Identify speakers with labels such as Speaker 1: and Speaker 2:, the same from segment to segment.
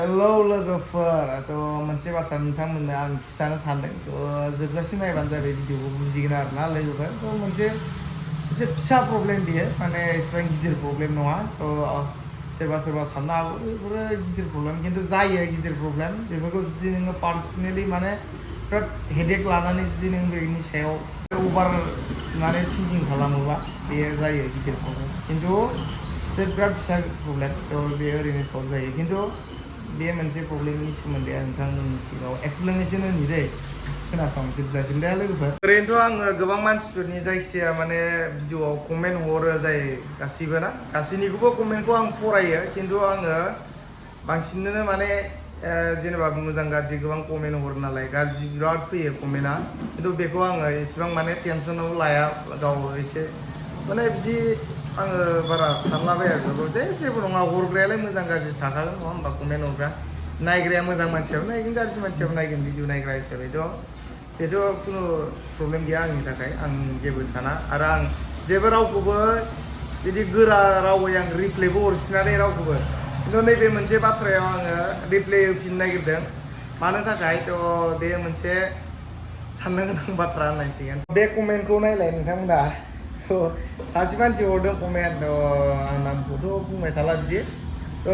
Speaker 1: Hello लोगोफोर मोनसे बाथ्रा नोंथांमोननो आं खिथानो सानदों जोबजासिम नायबानो जाबाय भिडिअखौ बुजिगोन आरोना लोगोफोर मोनसे एसे फिसा प्रब्लेम बियो माने एसेबां गिदिर प्रब्लेम नङा सोरबा सोरबा साननो हागौ बेफोरो गिदिर प्रब्लेम खिन्थु जायो गिदिर प्रब्लेम बेफोरखौ जुदि नोङो पार्सनेलि माने बिराद हेडेक लानानै जुदि नों बेनि सायाव अभार माने थिंकिं खालामोबा बेयो जायो गिदिर प्रब्लेम खिन्थु बे बिराद फिसा प्रब्लेम बे ओरैनो सल्भ जायो खिन्थु बे मोनसे प्रब्लेमनि सोमोन्दै आं नोंथांमोननि सिगाङाव एक्सप्लेनेसन होनि दै खोनासं जोबजासिम दे लोगोफोर ओरैनोथ' आङो गोबां मानसिफोरनि जायखिजाया माने भिडिअआव कमेन्ट हरो जाय गासिबो ना गासैनिखौबो कमेन्टखौ आं फरायो खिन्थु आङो बांसिननो माने जेनेबा मोजां गाज्रि गोबां कमेन्ट हरो नालाय गाज्रि बिराद फैयो कमेन्टआ खिन्थु बेखौ आङो इसेबां माने टेनसनाव लाया गाव एसे माने बिदि आङो बारा सानलाबाया बेखौ जेबो नङा हरग्रायालाय मोजां गाज्रि थाखागोन नङा होमबा कमेन्ट हरग्रा नायग्राया मोजां मानसियाबो नायगोन गाज्रि मानसियाबो नायगोन भिडिअ नायग्रा हिसाबैथ' बेथ' खुनु प्रब्लेम गैया आंनि थाखाय आं जेबो साना आरो आं जेबो रावखौबो बिदि गोरा रावै आं रिप्लायबो हरफिनानै रावखौबो खिन्थु नैबे मोनसे बाथ्रायाव आङो रिप्लाय होफिननो नागिरदों मानो थाखाय बे मोनसे साननो गोनां बाथ्रा होननांसिगोन बे कमेन्टखौ नायलाय नोंथांमोना सासे मानसि हरदों कमेन्ट आं नामखौथ' बुंबाय थाला बिदि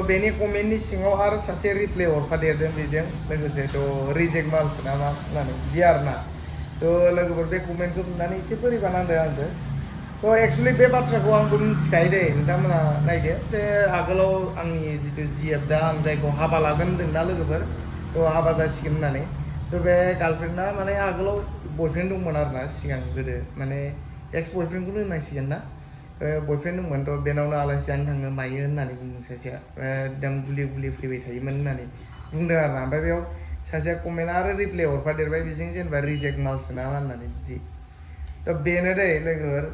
Speaker 1: बेनि कमेन्टनि सिङाव आरो सासे रिप्लाय हरफादेरदों बेजों लोगोसे रिजेक्ट मालसो ना मा होननानै बिदि आरोना लोगोफोर बे कमेन्टखौ नुनानै एसे बोरैबा नांदों आंबो एक्सुवेलि बे बाथ्राखौ आंबो मिथिखायो दे नोंथांमोना नायदो आगोलाव आंनि जितु जिएफ दा आं जायखौ हाबा लागोन होन्दोंना लोगोफोर हाबा जासिगोन होननानै बे गार्लफ्रेन्डना माने आगोलाव बयफ्रेन्ड दंमोन आरोना सिगां गोदो माने एक्स बयफ्रेन्डखौनो होननांसिगोन ना बयफ्रेन्ड दंमोन बेनावनो आलासि जानो थाङो मायो होननानै बुंदों सासेया एकदम बुलि बुलि फैबाय थायोमोन होननानै बुंदों आरोना ओमफ्राय बेयाव सासेया कमेन्ट आरो रिप्लाय हरफादेरबाय बेजों जेनेबा रिजेक्ट मालसो ना होननानै बिदि बेनो दे लोगोफोर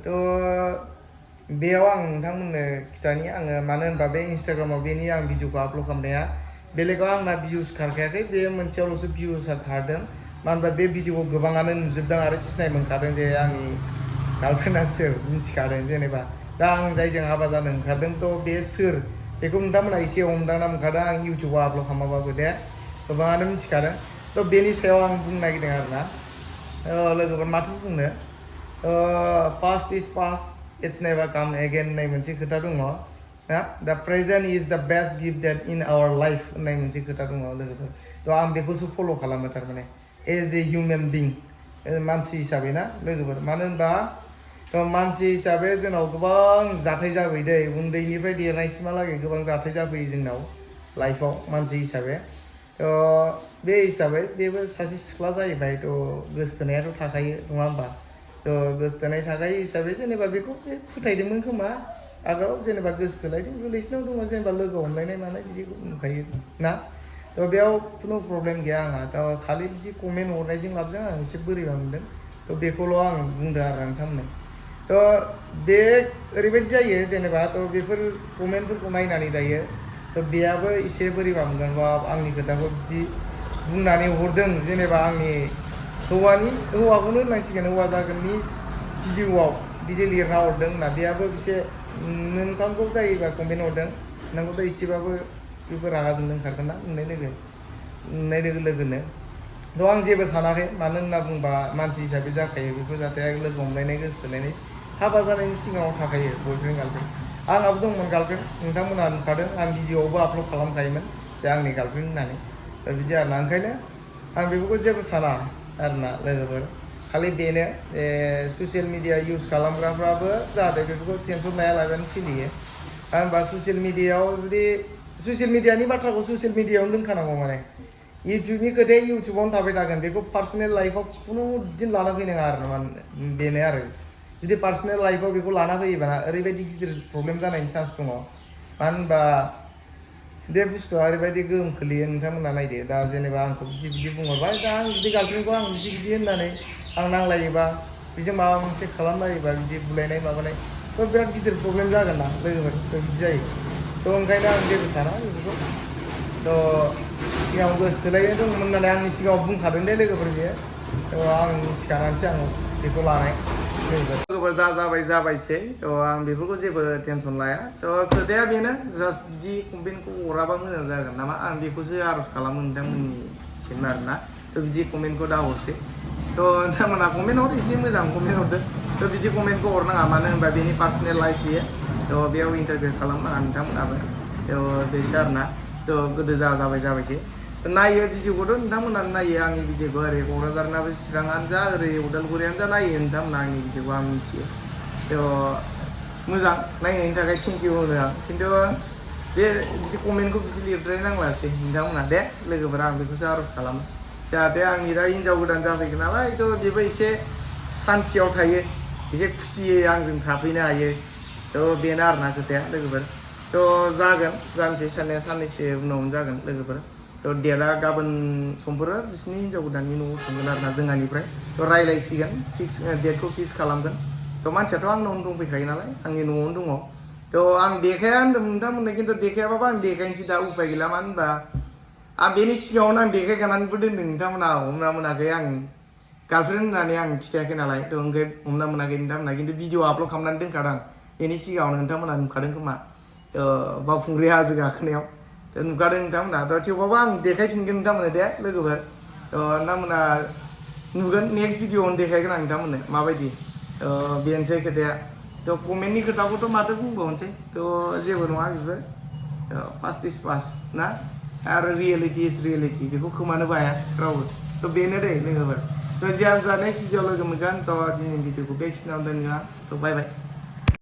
Speaker 1: बेयाव आं नोंथांमोननो खिथानि आङो मानो होनबा बे इन्सटाग्रामाव बेनि आं भिडिअखौ आपलड खालामनाया बेलेगाव आंना भिउस खारखायाखै बे मोनसेयावल'सो भिउसआ खारदों मानो होनबा बे भिडिअखौ गोबाङानो नुजोबदों आरो सिनाय मोनखादों जे आंनि गार्लफ्रेन्डआ सोर मिथिखादों जेनेबा दा आं जायजों हाबा जानो ओंखारदों बे सोर बेखौ नोंथांमोना एसे हमदांना मोनखादों आं इउटुबाव आपलड खालामाबाबो दे गोबाङानो मिथिखादों बेनि सायाव आं बुंनो नागिरदों आरोना लोगोफोर माथो बुंनो past is past it's never come again होननाय मोनसे खोथा दङ ना दा present is the best gift that in our life होननाय मोनसे खोथा दङ लोगोफोर आं बेखौसो फल' खालामो थारमाने एज ए हिउमेन बिं मानसि हिसाबै ना लोगोफोर मानो होनबा मानसि हिसाबै जोंनाव गोबां जाथाय जाफैयो दै उन्दैनिफ्राय देरनायसिमहालागै गोबां जाथाय जाफैयो जोंनाव लाइफआव मानसि हिसाबै बे हिसाबै बेबो सासे सिख्ला जाहैबाय गोसथोनायाथ' थाखायो नङा होमबा गोसथोनाय थाखायो हिसाबै जेनेबा बेखौ फोथायदोंमोन खोमा आगोलाव जेनेबा गोसथोलायदों गोलैसिनाव दङ जेनेबा लोगो हमलायनाय मानाय बिदिखौ नुखायो ना बेयाव खुनु प्रब्लेम गैया आंहा खालि बिदि कमेन्ट हरनायजों लाबजों आं एसे बोरैबा मोनदों बेखौल' आं बुंदों आरो नोंथांमोननो बे ओरैबायदि जायो जेनेबा बेफोर कमेन्टफोरखौ नायनानै दायो बेयाबो एसे बोरैबा मोनगोन बा आंनि खोथाखौ बिदि बुंनानै हरदों जेनेबा आंनि हौवाखौनो होननांसिगोन हौवा जागोननि भिडिअआव बिदि लिरना हरदों होनना बेयाबो एसे नोंथांखौ जायोबा कमेन्ट हरदों नोंखौथ' एसेबाबो बेबो रागा जोंनो ओंखारगोन ना नुनाय लोगो लोगोनो आं जेबो सानाखै मानो होनना बुंबा मानसि हिसाबै जाखायो बेफोर जाथाया लोगो हमलायनाय गोसथोलायनाय हाबा जानायनि सिगाङाव थाखायो बयफ्रेन्ड गार्लफ्रेन्ड आंहाबो दंमोन गार्लफ्रेन्ड नोंथांमोनहा नुखादों आं भिडिअआवबो आपलड खालामखायोमोन जे आंनि गार्लफ्रेन्ड होननानै बिदि आरोना ओंखायनो आं बेफोरखौ जेबो साना आरोना लोगोफोर खालि बेनो ससियेल मिडिया इउज खालामग्राफ्राबो जाहाथे बेफोरखौ टेनसन लायालाबानो सोलियो होनबा ससियेल मिडियायाव जुदि ससियेल मिडियानि बाथ्राखौ ससियेल मिडियायावनो दोनखानांगौ माने इउटुबनि खोथाया इउटुबावनो थाबाय थागोन बेखौ पार्सनेल लाइफआव खुनु दिन लाना फैनाङा आरो बेनो आरो जुदि पार्सनेल लाइफआव बेखौ लाना फैयोबा ओरैबायदि गिदिर प्रब्लेम जानायनि चान्स दङ मानो होनबा बे बुस्थुआ ओरैबायदि गोहोम खोलैयो नोंथांमोना नायदो दा जेनेबा आंखौ बिदि बुंहरबाय दा आं बिदि गार्लफ्रेन्डखौ आं बिदि होननानै आं नांलायोबा बेजों माबा मोनसे खालामलायोबा बिदि बुलायनाय माबानाय बिराद गिदिर प्रब्लेम जागोन ना लोगोफोर बिदि जायो ओंखायनो आं जेबो साना बेफोरखौ सिगाङाव गोसथोलायनाय दंमोन होननानै आंनि सिगाङाव बुंखादों दे लोगोफोर बेयो आं सिखारनानैसो आं बेखौ लानाय लोगोफोर जाबायसै थ' आं बेफोरखौ जेबो टेनसन लाया थ' खोथाया बेनो जास्ट बिदि कमेन्टखौ हराबा मोजां जागोन नामा आं बेखौसो आर'ज खालामो नोंथांमोननिसिम आरोना थ' बिदि कमेन्टखौ दा हरसै थ' नोंथांमोना कमेन्ट हर एसे मोजां कमेन्ट हरदो थ' बिदि कमेन्टखौ हरनाङा मानो होनबा बेनि पार्सनेल लाइफ बियो थ' बेयाव इन्टारफियार खालामनाङा नोंथांमोनाबो थ' बेसो आरोना थ' गोदो जाबायसै नायो भिडिअखौथ' नोंथांमोना नायो आंनि भिडिअखौ ओरै क'क्राझारनाबो चिराङानो जा ओरै उदालगुरियानो जा नायो नोंथांमोना आंनि भिडिअखौ आं मिथियो थ' मोजां नायनायनि थाखाय थेंक इउ होनो आं खिन्थु बे बिदि कमेन्टखौ बिदि लिरद्रायनांलासै नोंथांमोना दे लोगोफोरा आं बेखौसो आर'ज खालामो जाहाथे आंनि दा हिन्जाव गोदान जाफैगोन नालाय थ' बेबो एसे सान्थियाव थायो एसे खुसियै आंजों थाफैनो हायो थ' बेनो आरोना खोथाया लोगोफोर थ' जानोसै साननैसो उनावनो जागोन लोगोफोर थ' डेटआ गाबोन समफोरो बिसिनि हिन्जाव गोदाननि न'आव थांगोन आरोना जोंहानिफ्राय थ' रायज्लायसिगोन डेटखौ फिक्स खालामगोन थ' मानसियाथ' आंनावनो दंफैखायो नालाय आंनि न'आवनो दङ थ' आं देखाया होन्दों नोंथांमोननो खिन्थु देखायाबाबो आं देखायनोसै दा उफाय गैला मानो होनबा आं बेनि सिगाङावनो आं देखायखानानैबो दोन्दों नोंथांमोना हमना मोनाखै आं गार्लफ्रेन्ड होननानै आं खिथायाखै नालाय थ' ओंखाय हमना मोनाखै नोंथांमोना खिन्थु भिडिअ आपल'ड खालामनानै दोनखादों बेनि सिगाङावनो नोंथांमोना नुखादों खोमा बावखुंग्रि हाजो गाखोनायाव थ' नुखादों नोंथांमोना थ' थेवबाबो आं देखायफिनगोन नोंथांमोननो दे लोगोफोर थ' नोंथांमोना नुगोन नेक्स्ट भिडिअआवनो देखायगोन आं नोंथांमोननो माबायदि बेनोसै खोथाया थ' कमेन्टनि खोथाखौथ' माथो बुंबावनोसै थ' जेबो नङा बेफोर फार्स्ट इज फार्स्ट ना आरो रियेलिटि इज रियेलिटि बेखौ खोमानोबो हाया रावबो थ' बेनो दे लोगोफोर थ' जियानो जा नेक्स्ट भिडिअ लोगो मोनगोन थ' दिनैनि भिडिअखौ बेखिनियावनो दोनगोन थ' बाय बाय